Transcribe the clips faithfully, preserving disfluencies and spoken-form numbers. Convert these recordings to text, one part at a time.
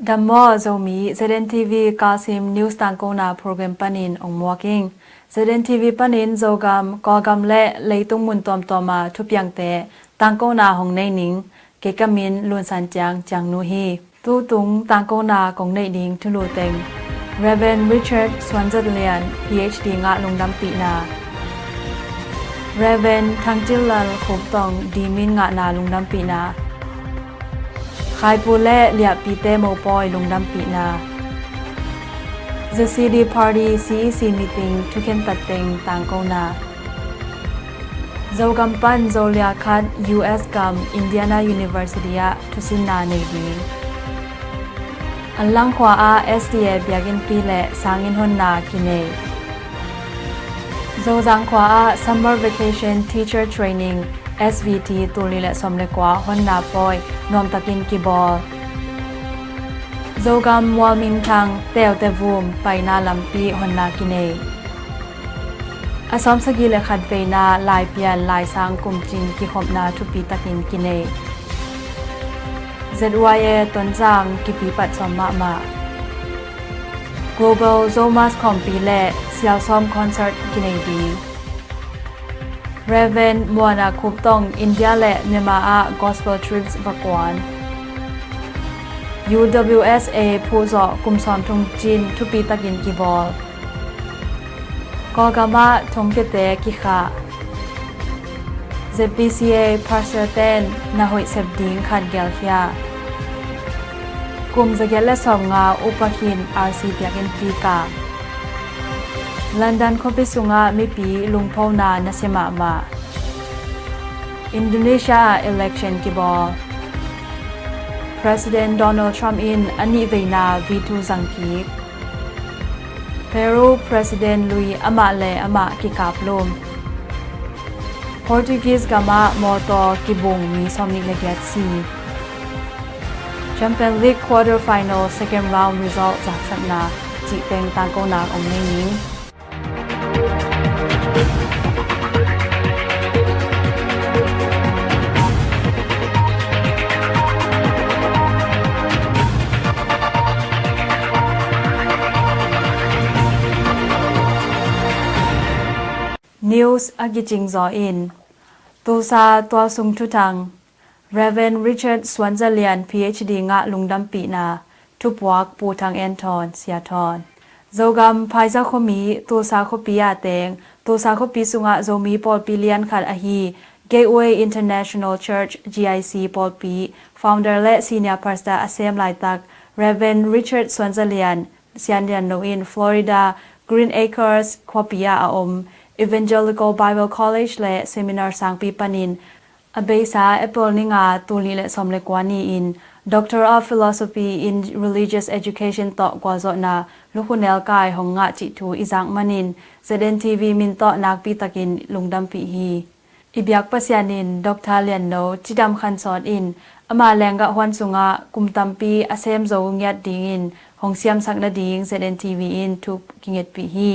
Dam maw Zomi, Z N T V Kasim News tangkona program panin ong muak ing. Z N T V panin Zogam, Kawlgam le leitung mun tuamtuama thupiangte tangkona hong nei ning. Kei ka min Lunsan Ciang, Ciang Nu hi. Tutung tangkona kong neih ding thulu teng: Rev. Richard Suanzalian, P H D ngah lungdampihna. Rev. Thangcin Lal Khuptong, dimin ngahna lungdampihna. Khaipu le Liahpite mopawi lungdampihna. Z C D Party C E C meeting thukhen tatteng tangkona. Zogam pan Zolia khat U S gam Indiana University ah thusinna nei ding. Anlang khua ah S D A biakinnpi le sanginn honna kinei. Zozang khua ah Summer Vacation Teacher Training, S V T, tul nih le sawm le kua honna pawi nuamtakin kibawl. Zogam mualmingthang Teutevum paina lampi honna kinei. A sawmsagih le khat veina Laipian Laisang kumcin kikhopna thupitakin kinei. Z Y A Tonzang kipipat sawm mahmah. Global Zomas khawmpi le sialsawm concert kinei ding. Rev. Muana Khuptong, India le Myanmar ah gospel trips va kuan. U W S A phuhzawh kum sawmthum cin thupitakin kibawl. Kawlgam ah thongkiate kikhah. Z B C A pastor ten na hoih sep ding khat gelkhia. Kum zagiat le sawmnga upa khin R C biakinnpi kah. London khuapi sungah mipi lungphona nasia mahmah. Indonesia ah election kibawl. President Donald Trump in a nihveina veto zangkik. Peru President lui amah le amah kikaplum. Portuguese gamah mawtaw kibung mi sawmnih le giat si. Champion League quarter final second round result zaksakna cih teng tangkona om nei ning. News a kicing zaw in. Tulsa tualsung thuthang. Rev. Richard Suanzalian P H D ngah lungdampihna. Thupuak Pu Thang En Thawn, Sia Thawn. Zogam Phaiza khuami, Tulsa khuapi ah teng, Tulsa khuapi sungah Zomi pawlpi lian khat ahi Gateway International Church, G I C pawlpi founder le senior pastor a sem laitak Rev. Richard Suanzalian, Sian Lian Lo in Florida Green Acres khuapi ah a om Evangelical Bible College le Seminar sangpi panin a beisa April ni nga, tul nih le sawm le kua ni-in Doctor of Philosophy in Religious Education tawh gualzawhna lukhu nelkai hong ngah cih thu i zak manin Z N T V min tawh nakpi takin lungdampih hi. I biak Pasian in Doctor Lian Lo cidam khansawt in ama lenggah huan sungah kum tampi a sem zo ngiat dingin hong siamsak nading Z N T V in thu kingetpih hi.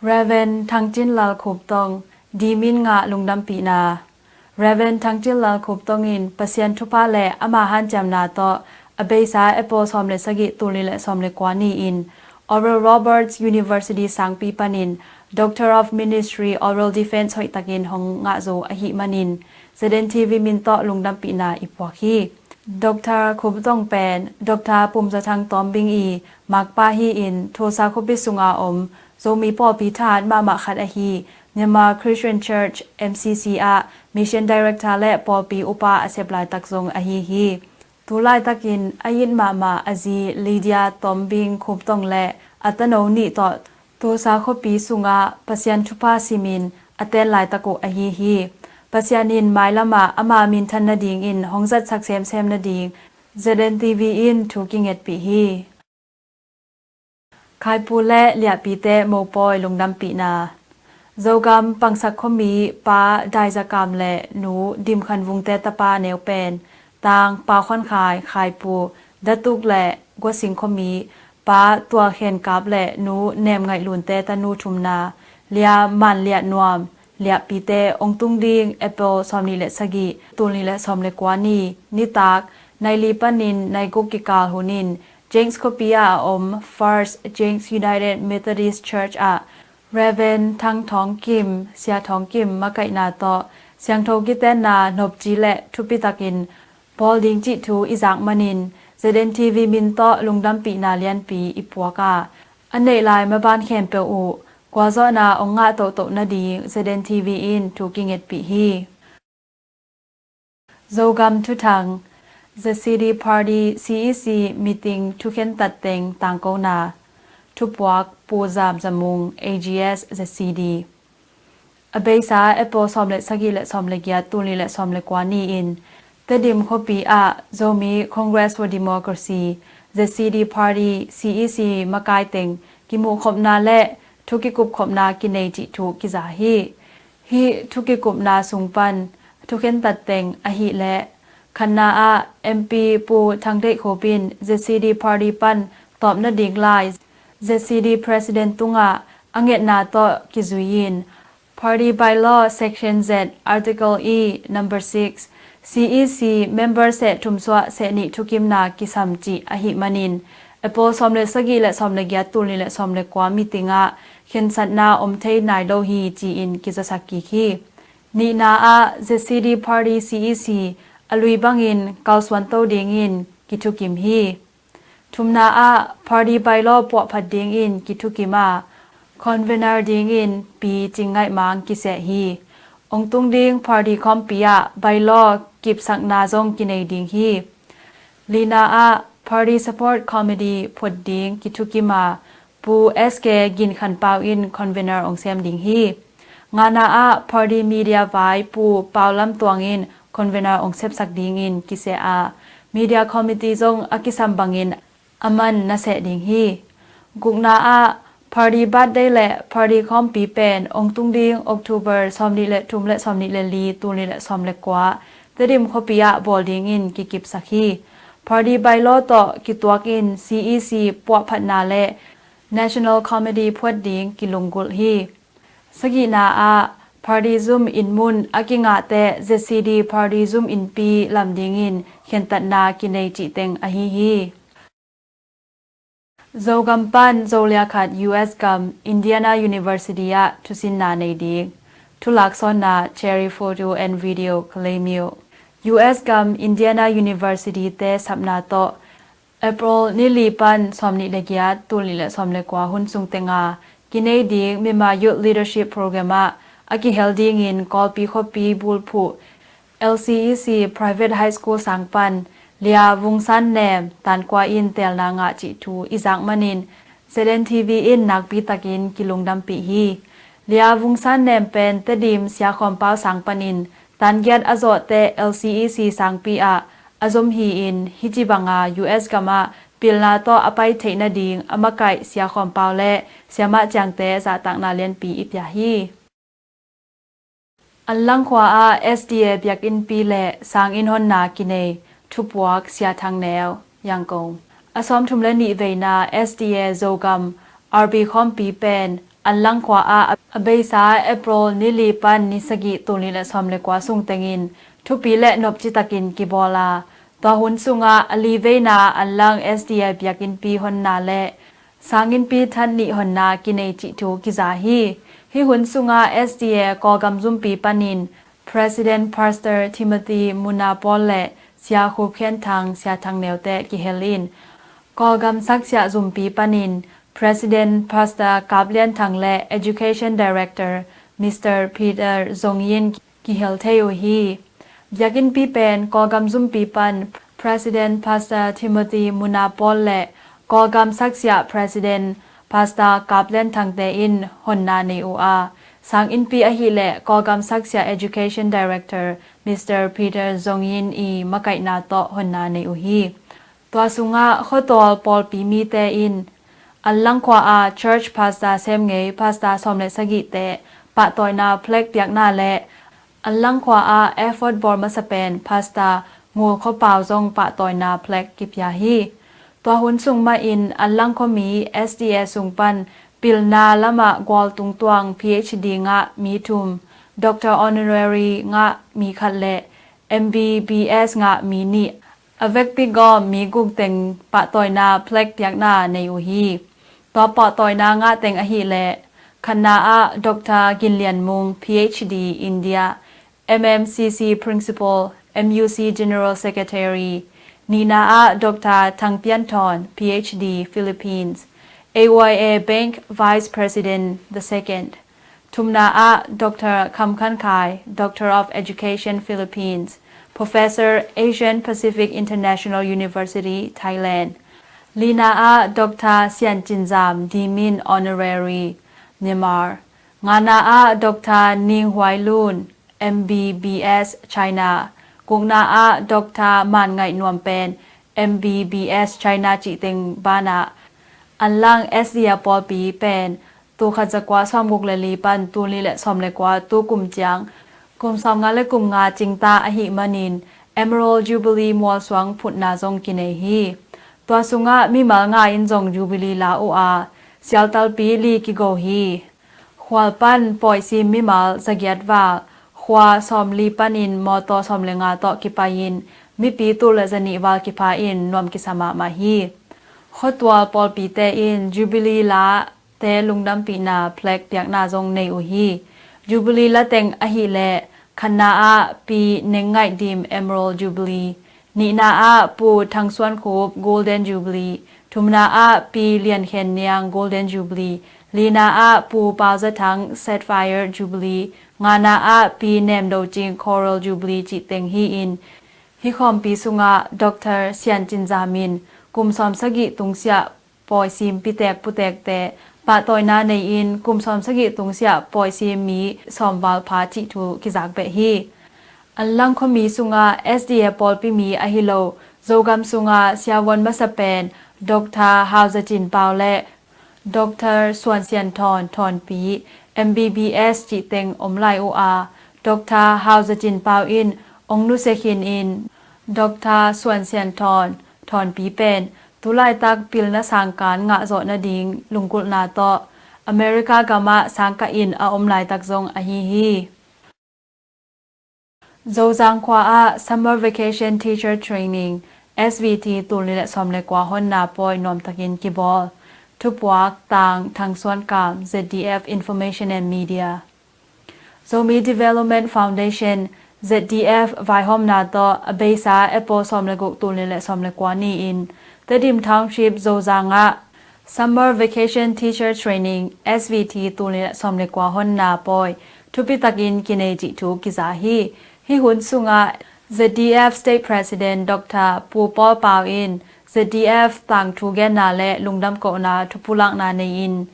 Rev. Thangcin Lal Khuptong, dimin ngah lungdampihna. Rev. Thangcin Lal Khuptong in Pasian thupha le ama hanciamna tawh a beisa April sawm le sagih, tul nih le sawm le kua ni-in Oral Roberts University sangpi panin Doctor of Ministry Oral Defense hoihtakin hong ngah zo ahih manin Z N T V min tawh lungdampihna i puak hi. Doctor Khuptong pen Doctor Pum Za Thang Tawmbing i makpa hi-in Tulsa khuapi sunga om Zomi pawlpi thahat mahmah khat ahi Myanmar Christian Church, M C C, ah Mission Director le pawlpi upa a sep laitak zong ahi hi. Tu laitakin a it mahmah a zi Lydia Tawmbing Khuptong le a tano nih tawh Tulsa khuapi sungah Pasian thupha simin a ten laitak uh ahi hi. Pasian in mailamah ama minthan nadingin hong zatsak semsem nading Z N T V in thu kingetpih hi. Khaipu le Liahpite mopawi lungdampihna. Zogam Pangsak khuami Pa Dai Za Kam le Nu Dim Khan Vungte tapa neupen Tang Pa Khuan Khai, Khaipu, Datuk le Guasing khuami Pa Tual Khen Kap le Nu Nem Ngaih Lunte tanu thumna Lia Man Liah Nuam, Liahpite ong tung ding April sawm nih le sagih, tul nih le sawm le kua ni nitak nai li panin nai guk kikal hun in Jenks khuapi ah a om First Jenks United Methodist Church ah Reverend Thang Thawng Kim, Sia Thawng Kim makaihna tawh siangtho kitenna nopci le thupi takin bawl ding cih thu i zak manin Z N T V min tawh lungdampihna lianpi i puak a, a neih lai maban khempeuh uh gualzawhna ong ngah tohtoh nading Z N T V in thu kingetpih hi. Zogam thuthang. Z C D Party C E C meeting thukhen tatteng tangkona. Thupuak Pu Zam Zamung, A G S Z C D. A beisa April sawm le sagih le sawm le giat, tul nih le sawm le kua ni-in Tedim khuapi ah Zomi Congress for Democracy, Z C D Party C E C makai teng kimuhkhopna le thukikupkhopna kinei cih thu kiza hi. Hih thukikupna sung pan thukhen tatteng ahih leh khatna ah M P Pu Thang Deih Khup in Z C D Party pan tawp nading lai Z C D President tungah a ngetna tawh kizui in Party Bylaw Section Z, Article E, Number six, C E C member seh thum suah seh nih thukimna kisam cih ahih manin April sawm le sagih le sawm le giat, tul nih le sawm le kua meeting ah khensatna om thei nai lo hi ci-in kizasak kik hi. Nihna ah Z C D Party C E C a lui bangin kalsuan to dingin kithukim hi. Thumna ah Party Bylaw puahphat dingin kithukim a, Convener dingin Pi Cing Ngaih Mang kiseh hi. Ong tung ding Party khawmpi ah Bylaw kipsakna zong kinei ding hi. Lina ah Party Support Committee phuat ding kithukim a, Pu S K Gin Khan Pau in Convener ong sem ding hi. Ngana ah Party Media vai Pu Pau Lam Tuang in Convener ong sepsak dingin kiseh a, Media Committee zong a kisam bangin a man na seh ding hi. Gukna ah Party Birthday le Party khawmpi pen ong tung ding October sawm nih le thum le sawm nih le li, tul nih le sawm le kua Tedim khuapi ah bawl dingin kikipsak hi. Party Bylaw tawh kituakin C E C puahphatna le National Committee phuat ding kilunggulh hi. Sagihna ah Party zum inn mun a kingahte Z C D Party zum innpi lam dingin khentatna kinei cihteng ahi hi. Zogam pan Zoliakhat U S gam Indiana University ah thusinna nei ding. Thulaksawnna Cherry Photo and Video, Kalaymyo. U S gam Indiana University te sapna tawh April ni li pan sawm nih le giat, tul nih le sawm le kua hun sung tenga kinei ding Myanmar Youth Leadership Program ah a kihel dingin Kawlpi khuapi bulphuh L C E C Private High School sang pan Lia Vung San Nem tankua in teelna ngah cih thu i zak manin Z N T V in nakpi takin kilungdampih hi. Lia Vung San Nem pen Tedim Sia Khawm Pau sang panin tangiat a zawhte L C E C sangpi ah a zom hi-in hih ci banga U S gam ah pilna tawh a pai theih nading a makaih Sia Khawm Pau le Siamah Ciangte zahtakna lianpi i pia hi. Anlang khua ah S D A biakinnpi le sanginn honna kinei. Thupuak Sia Thang Neu, Yangon. A sawmthum le nih veina S D A Zogam R B khawmpi pen Anlang khua ah a beisa April ni li pan ni sagih, tul nih le sawm le kua sung tengin thupi le nopci takin kibawl a, tua hun sungah a li veina Anlang S D A biakinnpi honna le sanginnpi that nih honna kinei cih thu kiza hi. Hih hun sungah S D A Kawlgam zumpi panin President Pastor Timothy Muna Paul le Sia Khup Khian Thang, Sia Thang Neu te kihel in, Kawlgam saksiah zumpi panin President Pastor Kap Lian Thang le Education Director Mister Peter Zong Yin kihel thei uh hi. Biakinnpi pen Kawlgam zumpi pan President Pastor Timothy Muna Paul le Kawlgam saksiah President Pastor Kap Lian Thang te in honna nei uh a, sanginnpi ahih leh Kawlgam saksiah Education Director Mister Peter Zong Yin i makaihna tawh honna nei uh hi. Tua sungah khuatawl pawlpi mite in Anlang khua a Church Pastor sem ngei Pastor sawm le sagihte pahtawina flag piakna le Anlang khua a effort bawl masa pen Pastor Ngul Khua Pau zong pahtawina flag kipia hi. Tua hun sung mahin Anlang khuami S D A sung pan pilna lamah gualtung tuang P H D ngah mi thum, Doctor Honorary ngah mi khat le M B B S ngah mi nih A vekpi gawm mi guk teng pahtawina plaque piakna nei uh hi. Tua pahtawina ngah teng ahih leh, khatna ah Doctor Gin Lian Mung, PhD, India, MMCC Principal, MUC General Secretary, nihna ah Doctor Thang Pian Thawn, PhD, Philippines, A Y A Bank Vice President the second, thumna ah Doctor Kham Khan Khai, Doctor of Education, Philippines, Professor, Asian Pacific International University, Thailand, lina ah Doctor Sian Cin Zam, D Min, Honorary, Myanmar, ngana ah Doctor Ning Huai Lun, MBBS, China, gukna ah Doctor Man Ngaih Nuam pen MBBS, China cih teng banah, anlang SDA pawlpi pen tul khat za kua sawmguk le li pan tul nih le sawm le kua tu kum ciang kum sawmnga le kum nga cingta ahih manin Emerald Jubilee mualsuang phutna zong kinei hi. Tua sungah mimal nga in zong Jubilee la uh a, sialtalpi li kigo hi. Khual pan pawisim mimal zagiat val, khua sawmli panin mawtaw sawm le nga tawh kipai-in mipi tul le zanih val kipha in nuam kisa mahmah hi. Khuatual pawlpite in Jubilee late lungdampihna plaque piakna zong nei uh hi. Jubilee lateng ahih leh khatna ah Pi Neng Ngaih Dim Emerald Jubilee, nihna ah Pu Thang Suan Khup Golden Jubilee, thumna ah Pi Lian Khen Niang Golden Jubilee, lina ah Pu Pau Za Thang Sapphire Jubilee, ngana ah Pi Nem Do Cing Coral Jubilee cih teng hi-in, hih khawmpi sungah Doctor Sian Cin Zam in kum sawmsagih tungsiah pawisim pitek putekte pahtawina nei-in kum sawmsagih tungsiah pawisim mi sawmval pha cih thu kizak beh hi. Anlang khuami sungah SDA pawlpi mi ahi lo, Zogam sungah siavuan masa pen Doctor Hau Za Cin Pau le Doctor Suan Sian Thawn Thawnpi, MBBS cih teng om lai uh a, Doctor Hau Za Cin Pau in ong nusia khin in, Doctor Suan Sian Thawn Thawnpi pen tulaitak pilna sangkan ngahzawh nading lungkulhna tawh America gamah sangkah in a om laitak zong ahi hi. Zozang khua ah Summer Vacation Teacher Training, SVT, tul nih le sawm le kua honna pawi nuamtakin kibawl. Thupuak, Tang, Thang Suan Kam, ZDF Information and Media. Zomi Development Foundation, ZDF, vaihawmna tawh a beisa April sawm le guk tul nih le sawm le kua ni-in Tedim Township Zozang ah Summer Vacation Teacher Training, SVT, tul nih le sawm le kua honna pawi thupitakin kinei cih thu kiza hi. Hih hun sungah ZDF State President Doctor Pu Paul Pau in ZDF tangthu genna le lungdam kohna thupulakna nei-in,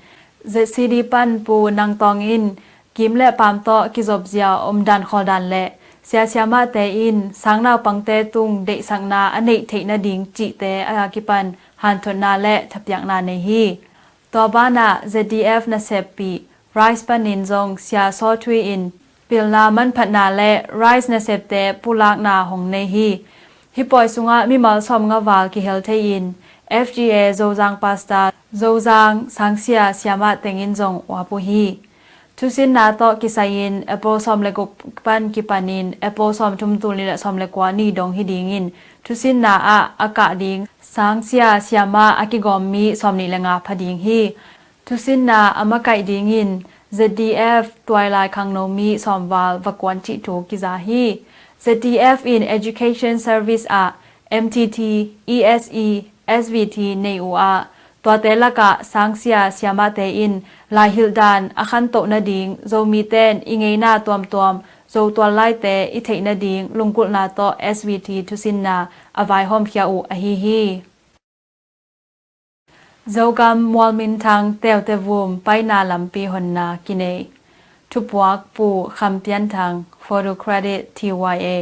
ZCD pan Pu Nang Tawng in kim le paam tawh kizopzia omdan khawldan le sia siamahte in sangnaupangte tung deihsakna a neih theih nading cihte a kipan hanthotna le thapiakna nei hi. Tua banah ZDF naseppih Rise panin zong Sia Saw Thui in pilna manphatna le Rise nasepte pulakna hong nei hi. Hih pawi sungah mimal sawmnga val kihel thei-in FGA Zozang Pastor, Zozang Sangsia Siamah teng in zong uap uh hi. Thusinna tawh kisai-in April sawm le guk pan kipanin April sawmthum tul nih le sawm le kua ni dong hi dingin thusinna ah a kah ding Sangsia Siamah a kigawm mi sawmnih le nga pha ding hi. Thusinna a makaih dingin ZDF tuailai khangno mi sawmval va kuan cih thu kiza hi. ZDF in Education Service ah MTT, ESE, SVT nei uh ah, tuate lakah Sangsia Siamahte in laihilh dan a khantoh nading Zomite in i ngeina tuamtuam Zotual laite i theih nading lungkulhna tawh SVT thusinna a vaihawmkhia uh ahi hi. Zogam Mualminthang Teutevum paina lampi honna kinei. Thupuak Pu Kham Pian Thang, Photo Credit, T Y A.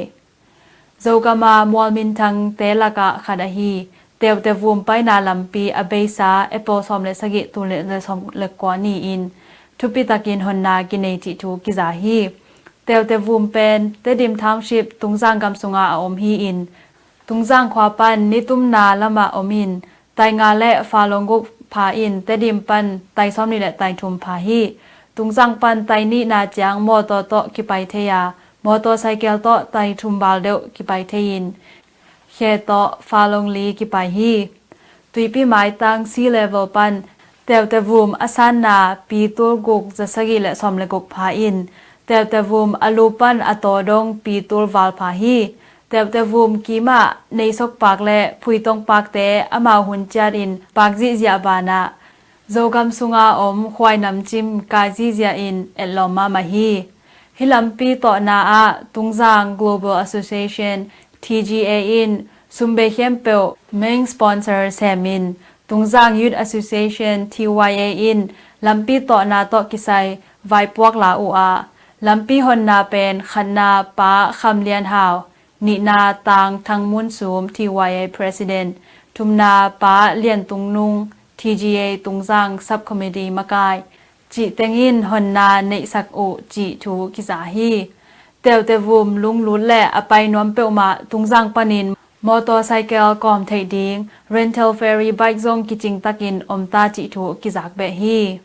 Zogam a Mualminthangte lakah khat ahi Teutevum paina lampi a beisa April sawm le sagih tul nih le sawm le kua ni-in thupitakin honna kinei cih thu kiza hi. Teutevum pen Tedim Township Tungzang gam sungah a om hi-in, Tungzang khua pan nitumna lamah om in, tainga le fa lawng guk pha in Tedim pan tai sawmnih le tai thum pha hi. Tungzang pan tai nihna ciang mawtaw tawh kipai thei a, mawtawsaikel tawh tai thum val deuh kipai thei in, khe tawh Falongli kipai hi. Tuipi maitang sea level pan Teutevum a sanna pi tul guk za sagih le sawm le guk pha in Teutevum a lu pan a taw dong pi tul val pha hi. Teutevum kimah Neisok Pak le Phuitong Pakte amau hun ciatin pak zihziah banah Zogam sunga om khuai namcim kai zihziah in etlawm mahmah hi. Hih lampi tawhna ah Tungzang Global Association, T G A in sumbei khempeuh main sponsor semin Tungzang Youth Association, T Y A in lampi tawhna tawh kisai vaipuak la uh a, lampi honna pen khatna Pa Kham Lian Hau, nihna Tang Thang Mun Sum, T Y A President, thumna Pa Lian Tung Nung, T G A Tungzang Subcommittee makai cih tengin honna neihsak uh cih thu kiza hi. Teutevum lunglut le a pai nuam peuhmah Tungzang panin motorcycle kawm theih ding rental ferry bike zong kicing takin omta cih thu kizak beh hi.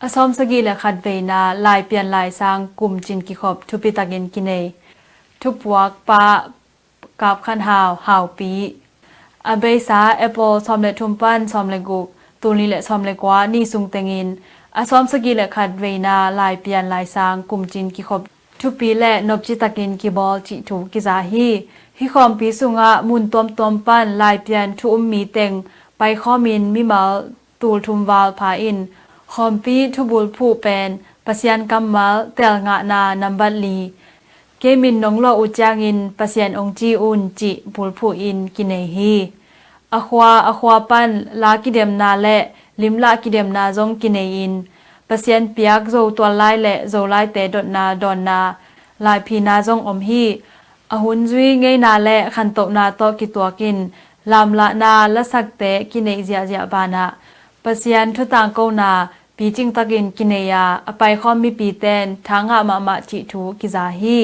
A sawm sagih le khat veina Laipian Laisang kumcin kikhop thupi takin kinei. Thupuak Pa Kap Khan Hau, Haupi. A beisa April sawm le thum pan sawm le guk, tul nih le sawm le kua ni sung tengin a sawm sagih le khat veina Laipian Laisang kumcin kikhop thupi le nopci takin kibawl cih thu kiza hi. Hih khawmpi sungah mun tuamtuam pan Laipian thu um mi teng paikhawmin mimal tul thum val pha in khawmpi thubulphuh pen Pasian kammal tel ngahna nambat li, kei min nong lawh uh ciangin Pasian ong ci un cih bulphuh in kinei hi. A khua a khua pan la kidemna le limlah kidemna zong kinei in Pasian piak Zo tuallai le Zolaite dotna dawnna laiphina zong om hi. A hun zui ngeina le khantohna tawh kituakin lamlahna lasakte kineih ziahziah banah Pasian thutangkona picing takin kinei a, a paikhawm mipiten thangah mahmah cih thu kiza hi.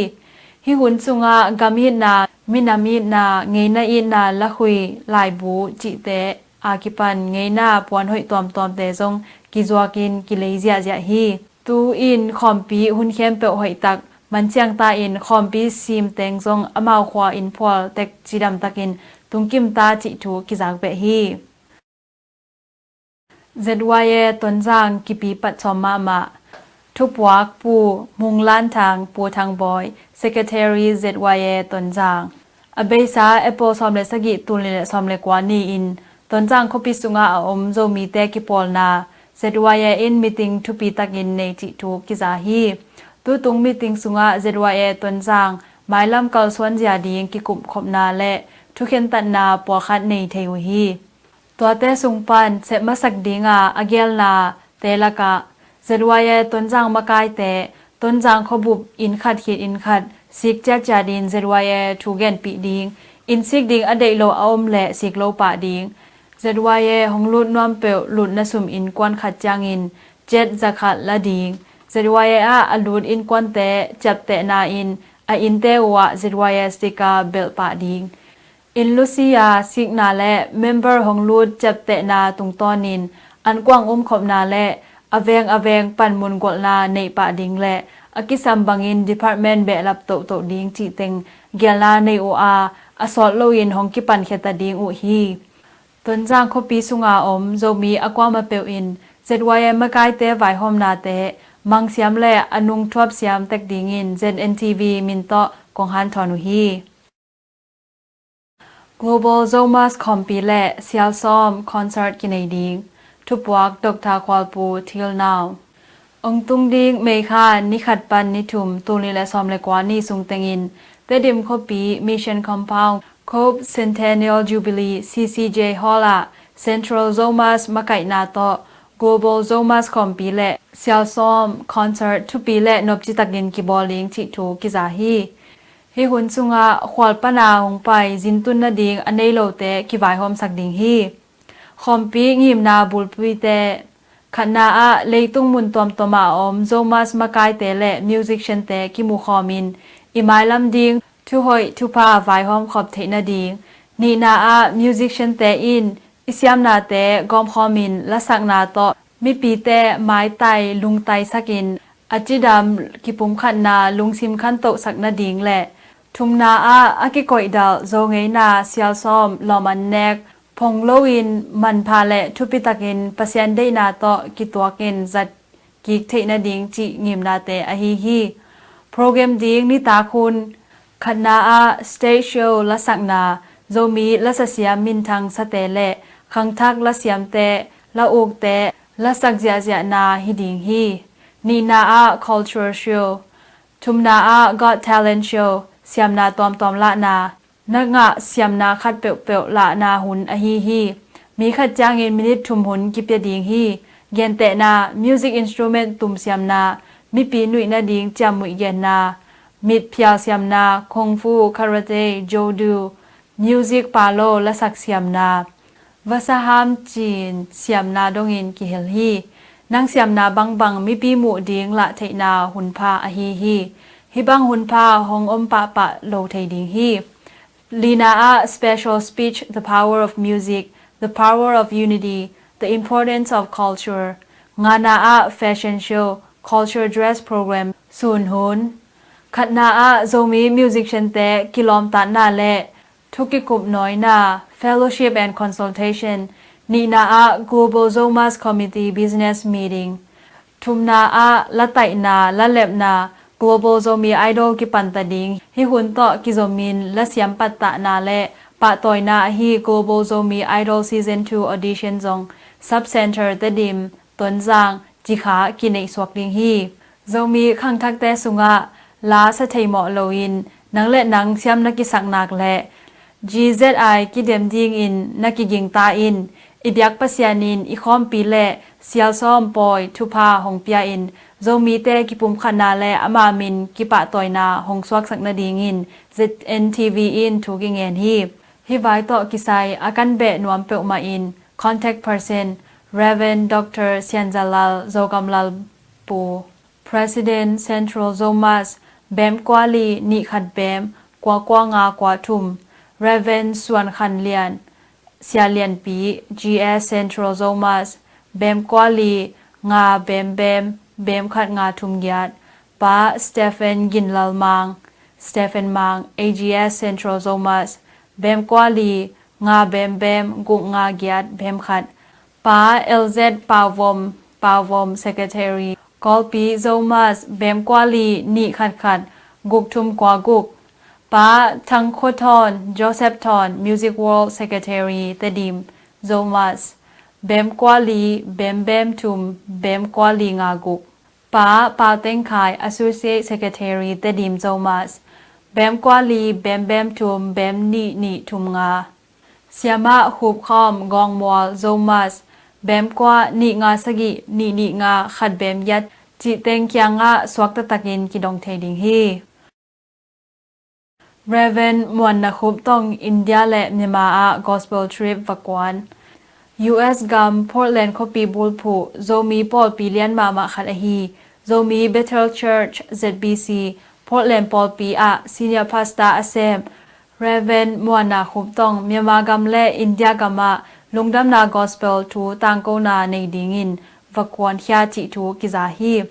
Hih hun sungah gam itna, minam itna, ngeina itna lakhui, laibu cihte a kipan ngeina puanhoih tuamtuamte zong kizuakin kilei ziahziah hi. Tu-in khawmpi hun khempeuh hoihtak manciangta in khawmpi simteng zong amau khua in phual tek cidamtakin tungkimta cih thu kizak beh hi. Z Y A Tonzang kipi patsawm mahmah. Thupuak Pu Mung Lan Thang, Pu Thang Bawi, Secretary Z Y A Tonzang. A beisa April sawm le sagih, tul nih le sawm le kua ni-in Tonzang khuapi sungah a om Zomite kipawlna Z Y A in meeting thupi takin nei cih thu kiza hi. Tutung meeting sungah Z Y A Tonzang mailam kalsuan zia ding kikumkhopna le thukhentatna pawlkhat nei thei uh hi. Tuate sung pan sep masak dinga a gelnate lakah Z Y A Tonzang makaite Tonzang khuabup inn khat khit inn khat sik ciatciat in Z Y A thu genpih ding, inn sik ding a deih lo a om leh sik lo pah ding, Z Y A hong lut nuam peuh lutna sum innkuan khat ciangin ciat zakhat la ding, Z Y A ah a lut innkuante ciaptehna in a innte uh ah Z Y A sticker belh pah ding. Inn lusia sikna le member hong lut ciaptehna tungtawnin ankuang umkhopna le a veng a veng panmun golhna neihpah ding le a kisam bangin department behlap tohtoh ding cihteng gelna nei uh a, a sawt loin hong kipankhiata ding uh hi. Tonzang khuapi sunga om Zomi a kuama peuh in Z Y A makaite vaihawmnate mangsiam le a nungthuap siam tek dingin Z N T V min tawh kong hanthawn uh hi. Global Zomus Khawmpi le Sialsawm Concert kinei ding. Thupuak Doctor Khualpu Thil Nau. Ong tung ding May kha ni khat pan ni thum, tul nih le sawm le kua ni sung tengin Tedim khuapi Mission Compound Cope Centennial Jubilee C C J Hall ah Central Zomus makaihna tawh Global Zomus Khawmpi le Sialsawm Concert thupi le nopci takin kibawl ding cih thu kiza hi. Hih hun sungah khual pana hong pai zintun nading a nei lote kivaihawmsak ding hi. Khawmpi ngimna bulpite khatna ah leitung mun tuamtuamah a om Zomus makaite le musiciante kimukhawmin i mailam ding thuhoih thupha vaihawm khop theih nading, nihna ah musiciante in i siamnate gawmkhawmin lasakna tawh mipite maitai lungtaisakin a cidam kipumkhatna lungsim khantohsak nading le Thumna ah a kikoihdalh Zo ngeina sialsawm lawm an nek phong loin manpha le thupitakin Pasian deihna tawh kituakin zat kik theih nading cih ngimnate ahi hi. Program ding nitak hun khatna ah stage show lasakna, Zomi lasasiam minthang sate le khangthak lasiamte, la ukte lasak ziahziahna hi ding hi. Nihna ah culture show, thumna ah Got Talent show, siamna tuamtuam lahna, na ngah siamna khat peuhpeuh lahna hun ahi hi. Mi khat ciangin minit thum hun kipia ding hi. Gentehna, music instrument tum siamna, mipi nuih nading ciammuih genna, mit phial siamna, kung fu, karate, jodu, music palo lasak siamna, vasaham cin siamna dongin kihel hi. Nang siamna bangbang mipi muh ding lah theihna hunpha ahi hi. Hih bang hunpha hong om pahpah lo thei ding hi. Lina ah special speech, The Power of Music, The Power of Unity, The Importance of Culture. Ngana ah fashion show, culture dress program, sun hun. Khatna ah Zomi musician te kilawmtatna le thukikup nawina, fellowship and consultation. Nihna ah Global Zomas Committee business meeting. Thumna ah lataihna, lalepna, Global Zomi Idol kipanta ding. Hih hun tawh kizomin lasiam pattahna le pahtawina ahi Global Zomi Idol Season two audition zong Sub Center, Tedim, Tonzang, Cikha kineihsuak ding hi. Zomi khangthakte sungah la sa thei mawh loin nang le nang siam na kisak nak le G Z I kidem dingin na kigingta in, i biak Pasian in i khawmpi le sialsawm pawi thupha hong pia in, Zomite kipumkhatna le ama min kipahtawina hong suaksak nadingin Z N T V in thu kingen hi. Hih vai tawh kisai a kan beh nuam peuhmah in contact person Reverend Doctor Sianzalal Zogamlal Pu, President Central Zomas, bem kua li nih khat bem kua kua nga kua thum. Reverend Suan Khan Lian, Sia Lian Pi, G S Central Zomas, bem kua li nga bem bem bem khat nga thum giat. Pa Stephen Ginlal Mang, Stephen Mang, A G S Central Zomas, bem kua li nga bem bem guk nga giat bem khat. Pa L Z Pau Vom, Pau Vom Secretary, Kawlpi Zomas, bem kua li nih khat khat guk thum kua guk. Pa Thang Khua Thawn, Joseph Thawn, Music World Secretary, Tedim Zomas, bem kua li bem bem thum bem kua li nga guk. Pa Pau Teng Khai, Associate Secretary, Tedim Zomas, bem kua li bem bem thum bem nih nih thum nga. Siamah Khup Khawm, Gawng Mual Zomas, bem kua nih nga sagih nih nih nga khat bem giat cih teng kiangah suak taktakin kidong thei ding hi. Reverend Muan Na Khup Tong, India le Myanmar ah Gospel Trip va kuan. U S gam Portland khuapi bulphuh Zomi pawlpi lian mahmah khat ahi Zomi Bethel Church, Z B C, Portland pawlpi ah Senior Pastor a sem Reverend Muan Na Khup Tong, Myanmar gam le India gam ah lungdamna gospel thu tangkona nei dingin va kuankhia cih thu kiza hi.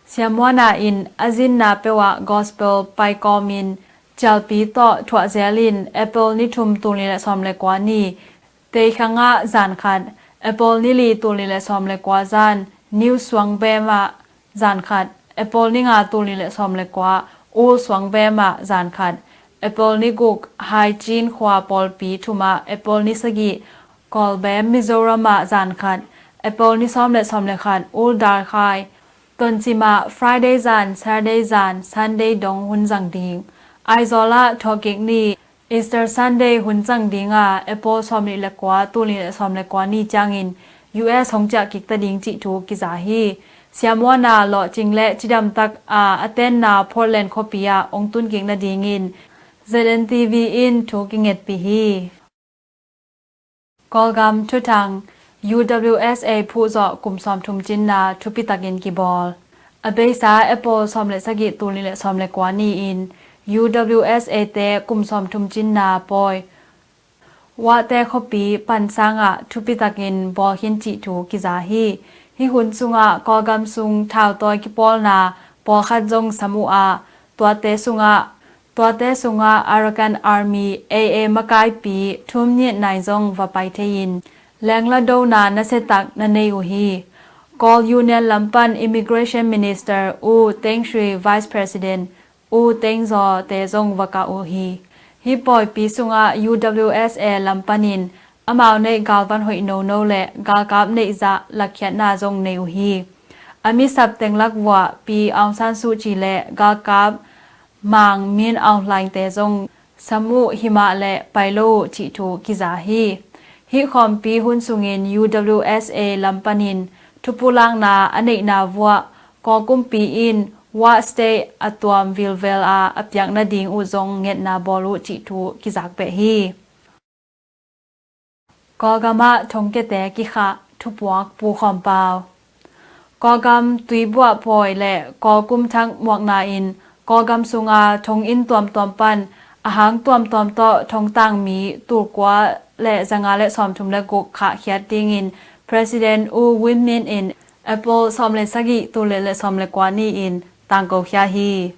Sia Muan Na in a zinna peuh ah gospel paikawmin cialpi tawh thuahzel in April ni thum tul nih le sawm le kua ni Teikhang ah zan khat, April ni li tul nih le sawm le kua zan New Suang Bem ah zan khat, April ni nga tul nih le sawm le kua Ul Suang Bem ah zan khat, April ni guk Haicin khua pawlpi thum ah, April ni sagih Kawlbem Mizoram ah zan khat, April ni sawm le sawm le khat Ul Dal Khai, Toncim ah Friday zan, Saturday zan, Sunday dong hun zang ding. Aizawl ah Thawhkik ni Easter Sunday hun zang ding a, April sawm nih le kua tul nih le sawm le kua ni ciangin U S hong ciah kik ta ding cih thu kiza hi. Sia Muan Na lawhcing le cidamtak a a tenna Portland khuapi ah hong tun kik nadingin Z N T V in thu kingetpih hi. Kawlgam thuthang, U W S A phuhzawh kum sawmthum cinna thupitakin kibawl. A beisa April sawm le sagih tul nih le sawm le kua ni-in U W S A te kum sawmthum cinna pawi Wahte khuapi pansangah thupitakin bawl khin cih thu kiza hi. Hih hun sungah Kawlgam sung thautawi kipawlna pawlkhat zong sam uh a, tuate sungah Tuate sungah Arakan Army, A A, makaipi thum nih nai zong va pai thei-in lengla dona nasiatak na nei uh hi. Kawl Union lam pan Immigration Minister U Teng Shwe, Vice President U Teng Zaw te zong va kah uh hi. Hih pawipi sungah U W S A lam panin amau neih galvan hoih nono le galkap neih zah lakkhiatna zong nei uh hi. A misap teng lak vuah Pi Aung San Suu Kyi le galkap Maung Min Aung Hlaing te zong sam uh, himah le pai lo uh cih thu kiza hi. Hih khawmpi hun sungin U W S A lam panin thupulakna a neihna vuah Kawl kumpi in Wa State a tuam vilvel a a piak nading uh zong ngetna bawl uh cih thu kizak beh hi. Kawlgam ah thongkiate kikhah, thupuak Pu Khawm Pau. Kawlgam tuibuah pawi le Kawl kum thak muakna in Kawlgam sunga thonginn tuamtuam pan a hang tuamtuam tawh thongtang mi tulkua le zanga le sawmthum le guk khahkhiat dingin President U Win Myint in April sawm le sagih, tul nih le sawm le kua ni-in tangko khia hi.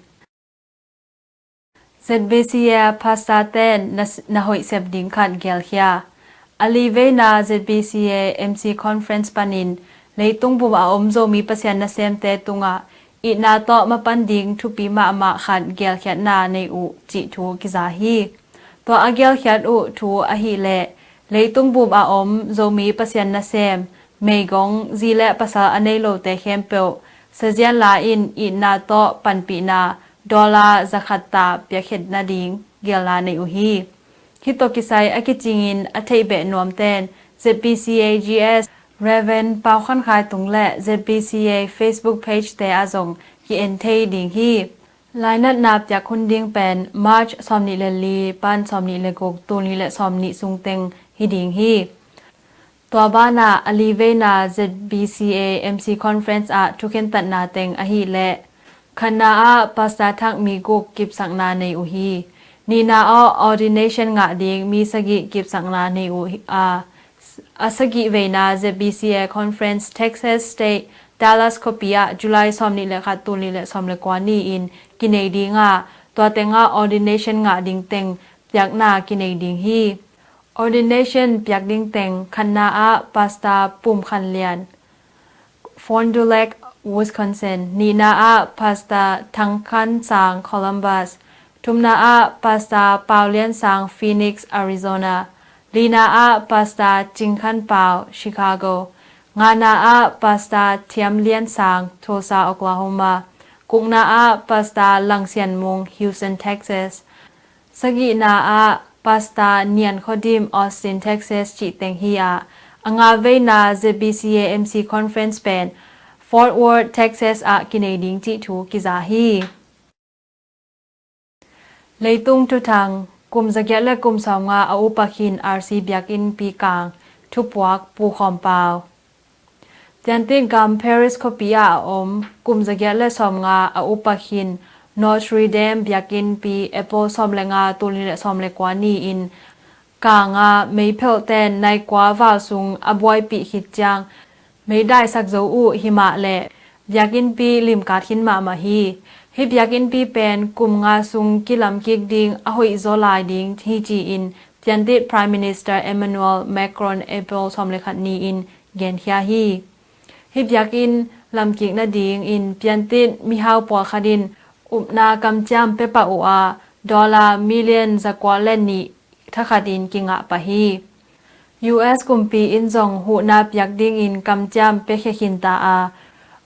Z B C A pastor ten na, na hoih sep ding khat gelkhia. A li veina Z B C A M C Conference panin leitung bup a om Zomi Pasian nasemte tungah itna tawh mapan ding thupi mahmah khat gelkhiatna nei uh cih thu kiza hi. Tua a gelkhiat uh thu ahih leh leitung bup a om Zomi Pasian nasem, meigong, zi le pasal a nei lote khempeuh sazian la in itna tawh panpihna dollar zakhat ta piakkhiat nading gelna nei uh hi. Hih tawh kisai a kicingin a theih beh nuamten Z B C A G S Reverend Pau Khan Khai Tung le Z B C A Facebook page te ah zong ki-en thei ding hi. Lainatna piak hun ding pen March sawm nih le li pan sawm nih le guk, tul nih le sawm nih sung teng hi ding hi. Tua banah a li veina Z B C A M C Conference ah thukhentatna teng ahih leh khatna ah pastor thak mi guk kipsakna nei uh hi. Nihna ah ordination ngah ding mi sagih kipsakna nei uh hi a, a sagih veina Z B C A Conference Texas State Dallas khuapi ah July sawm nih le khat, tul nih le sawm le kua ni-in kinei ding a, tua tengah ordination ngah ding teng piakna kinei ding hi. Ordination piak ding teng khatna ah Pastor Pum Khan Lian, Fond du Lac, Wisconsin, nihna ah Pastor Thang Khan Sang, Columbus, thumna ah Pastor Pau Lian Sang, Phoenix, Arizona, lina ah Pastor Cing Khan Pau, Chicago, ngana ah Pastor Thiam Lian Sang, Tulsa, Oklahoma, gukna ah Pastor Lang Sian Mung, Houston, Texas, sagihna ah Pastor Nian Khaw Dim, Austin, Texas cih teng hi a, a nga veina Z B C A M C Conference pen Fort Worth, Texas ah kinei ding cih thu kiza hi. Leitung thuthang, kum zagiat le kum sawmnga a upa khin R C biakinnpi kang, thupuak Pu Khawm Pau. Piantit gam Paris khuapi ah a om kum zagiat le sawmnga a upa khin Notre Dame biakinnpi April sawm le nga, tul nih le sawm le kua ni-in kang a meiphelhten nai kua val sung a buaipih khit ciang meidaisak zo uh himah le biakinnpi limkat khin mahmah hi. Hih biakinnpi pen kum nga sung kilamkik ding a hoihzaw lai ding hi ci-in piantit Prime Minister Emmanuel Macron April sawm le khat ni-in genkhia hi. Hih biakinn lamkik nadingin piantit mihau pawlkhat in upna kamciam pia pah uh a, dollar million zakua le nih thakhatin kingah pah hi. U S kumpi in zong huhna piak dingin kamciam piakhia khinta a,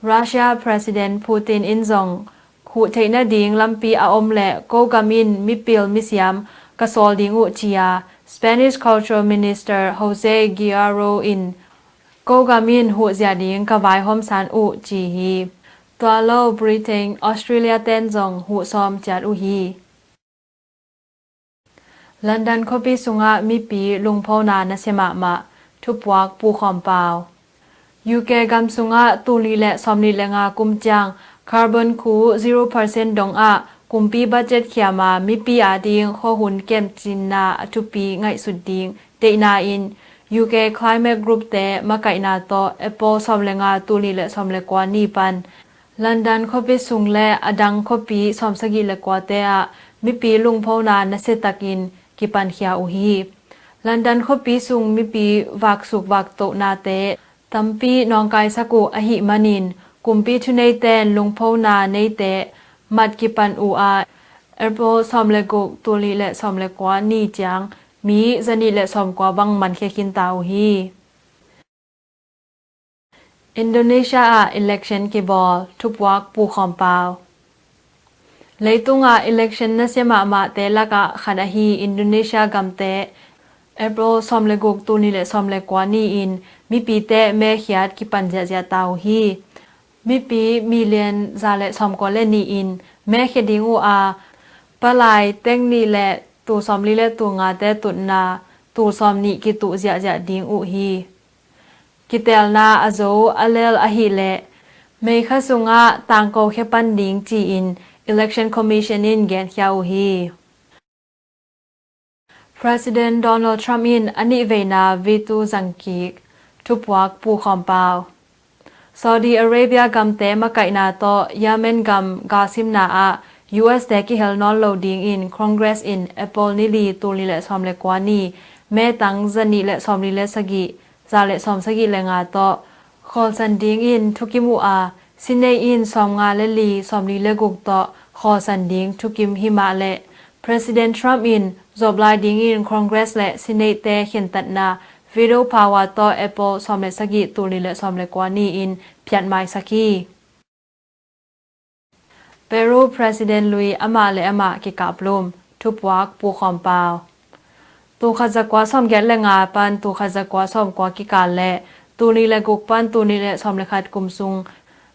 Russia President Putin in zong huh theih nading lampi a om le kogam in mipil misiam ka sawl ding uh ci a, Spanish Cultural Minister Jose Guerrero in kogam in huh zia ding ka vaihawm san uh ci hi. Tua lo Britain, Australia ten zong huh sawm ciat uh hi. London khuapi sungah mipi lungphona nasia mahmah, thupuak Pu Khawm Pau. U K gam sungah tul nih le sawm nih le nga kum ciang carbon khu zero percent dongah kumpi budget khiam a, mipi ading khuahun kemcinna a thupi ngaihsut ding deihna in U K Climate Group te makaihna tawh April sawm le nga, tul nih le sawm le kua ni pan London khuapi sung le a dang khuapi sawmsagih le kuate ah mipi lungphona nasiatakin kipankhia uh hi. London khuapi sung mipi vaksuk vaktohnate tampi nawngkaisak uh ahih manin kumpi thuneiten lungphona neite mat kipan uh a, April sawm le guk, tul nih le sawm le kua ni ciang mi zanih le sawmkua bang mankhia khinta uh hi. Indonesia ah election kibawl, thupuak Pu Khawm Pau. Leitungah election nasia mahmahte lakah khat ahi Indonesia gamte April sawm le guk, tul nih le sawm le kua ni-in mipite mekhiat kipan ziahziah ta uh hi. Mipi million za le sawmkua le nih in mekhia ding uh a, palai teng nih le tul sawmli le tul ngate tutna tul sawmnih kituh ziahziah ding uh hi. Kitelna a zo a lel ahileh meikha sungah tangko khia pan ding ci-in Election Commission in genkhia uh hi. President Donald Trump in a nihveina veto zangkik, thupuak Pu Khawm Pau. Saudi Arabia gamte makaihna tawh Yemen gam galsimna ah U S te kihel nawn lo dingin Congress in April ni li, tul nih le sawm le kua ni, metang zanih le sawmli le sagih, za le sawmsagih le nga tawh khawlsan dingin thukim uh a, Senate in sawmnga le li, sawmli le guk tawh khawlsan ding thukim hi mah leh President Trump in zawp lai dingin Congress le Senate te khentatna veto power tawh April sawm le sagih, tul nih le sawm le kua ni-in phiatmaisak hi. Peru President lui amah le amah kikaplum, thupuak Pu Khawm Pau. Tul khat za kua sawmgiat le nga pan tul khat za kua sawmkua kikal le tul nih le guk pan tul nih le sawm le khat kum sung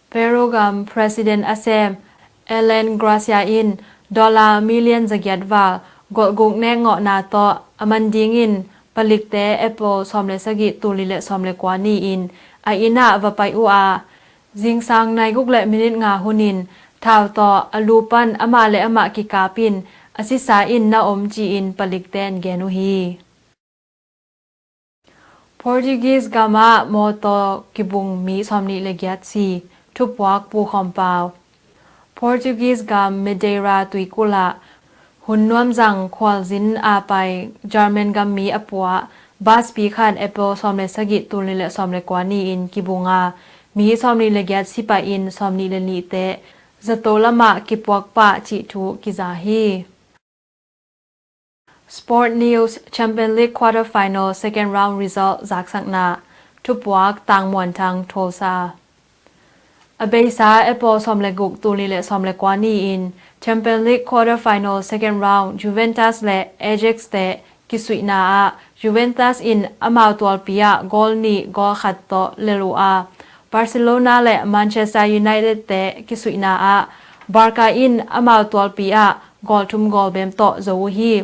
Peru gam President a sem Alan Garcia in dollar million zagiat val golhguk nekngawhna tawh a man dingin palikte April sawm le sagih, tul nih le sawm le kua ni-in a inn ah va pai uh a, zingsang nai guk le minit nga hunin thau tawh a lu pan amah le amah kikapin a sisa in na om ci-in palikte in gen uh hi. Portuguese gamah mawtaw kibung mi sawmnih le giat si, thupuak Pu Khawm Pau. Portuguese gam Madeira tuikulh ah hun nuamzang khualzin a pai German gam mi a puah bus pi khat April sawm le sagih, tul nih le sawm le kua ni-in kibung a, mi sawmnih le giat si pah in sawmnih le nihte zato lamah kipuak pah cih thu kiza hi. Sport News: Champion League quarter final second round result zaksakna, thupuak Tang Muan Thang, Tulsa. A beisa April sawm le guk, tul nih le sawm le kua ni-in Champion League quarter final second round Juventus le Ajax te kisuihna ah Juventus in amau tualpi ah goal nih goal khat tawh lel uh a, Barcelona le Manchester United te kisuihna ah Barca in amau tualpi ah goal thum goal bem tawh zo uh hi.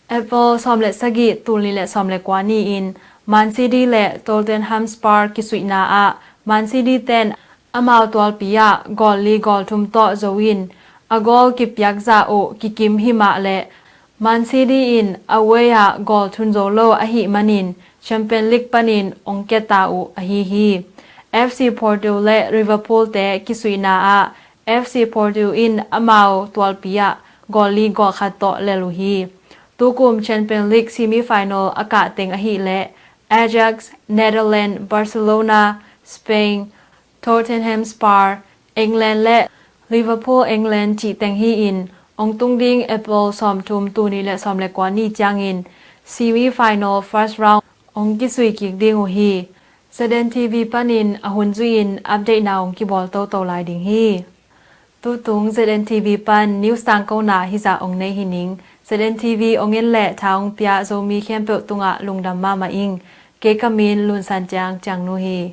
April sawm le sagih, tul nih le sawm le kua ni-in Man City le Tottenham Hotspur kisuihna ah Man City ten amau tualpi ah goal li goal thum tawh zo in a goal kipiak zah uh kikim hi mah leh Man City in away ah goal thun zo lo ahih manin Champion League panin ong kia ta uh ahi hi. F C Porto le Liverpool te kisuihna ah F C Porto in amau tualpi ah goal li goal khat tawh lel uh hi. Tukum Champion League semi final a kah teng ahih leh Ajax, Netherlands, Barcelona, Spain, Tottenham Hotspur, England le Liverpool, England cih teng hi-in ong tung ding April sawmthum, tul nih le sawm le kua ni ciangin semi final first round ong kisui kik ding uh hi. Z N T V panin a hun zui-in update na ong kibawl toto lai ding hi. Tutung Z N T V pan news tangkona hizah ong nei hi ning. Z N T V ong en le tha ong pia Zomi khempeuh tungah lungdam mahmah ing. Kei ka min Lun San Ciang, Ciang Nu hi.